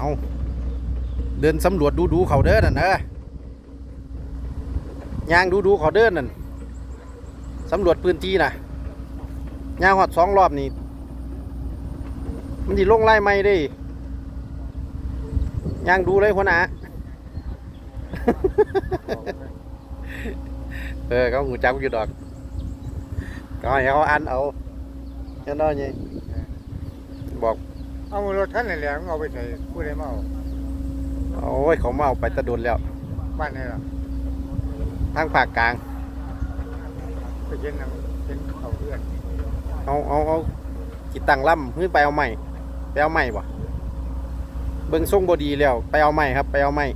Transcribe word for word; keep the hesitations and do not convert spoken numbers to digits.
เอา เดินสำรวจดูๆเขาเด้อนั่นเด้อ ย่างดูๆเขาเด้อนั่น สำรวจพื้นที่น่ะ ย่างฮอดสองรอบนี่ มันสิลงลายใหม่เด้ ย่างดูเลยหัวหน้า เออ เขาฮู้จักอยู่ดอก เขาให้เขาอ่านเอา แน่นอนไง บอก เอารถคันนั้นแหละ มึงเอาไปใส่ ผู้ใดมาเอา โอ้ย เขามาเอาไปแตะโดนแล้ว บ้านไหนล่ะ ทางภาคกลาง ไปเห็นหนัง เห็นเขาเพื่อน เอา เอา เอา สิตั้งลำ คือไปเอาไม้ ไปเอาไม้บ่ เบิ่งทรงบ่ดีแล้ว ไปเอาไม้ครับ ไปเอาไม้